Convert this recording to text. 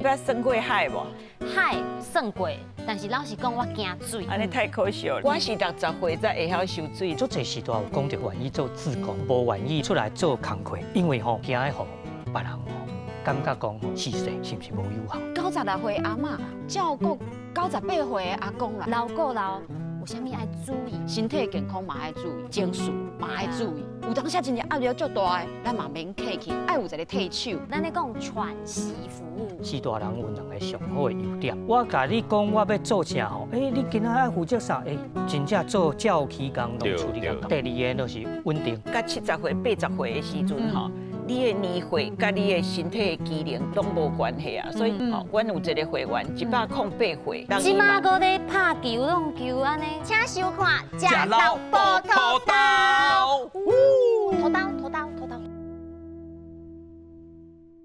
捌耍過海無？海耍過，但是老實講，我驚水。按呢太可惜了。我是60歲才會曉游水。足濟時代有講著願意做志工，無願意出來做工課，因為吼驚予別人吼感覺講吼事實是毋是無有效？96歲阿嬤照顧98歲的阿公啦。老顧老，有啥物愛注意？身體健康嘛愛注意，情緒嘛愛注意。有當時真正壓力足大的，咱嘛免客氣，愛有一個替手。咱咧講喘息服務。序大人有兩个上好的優點。我共你講，我欲做啥吼？欸，你今仔愛負責啥？欸，真正做照期工攏處理甲。第二个就是穩定。佮70歲、80歲的時陣吼，你的年歲佮你的身體的機能攏無關係啊。所以吼，阮有一個會員108歲。這馬閣咧拍球弄球按呢，請收看《食老報頭刀》。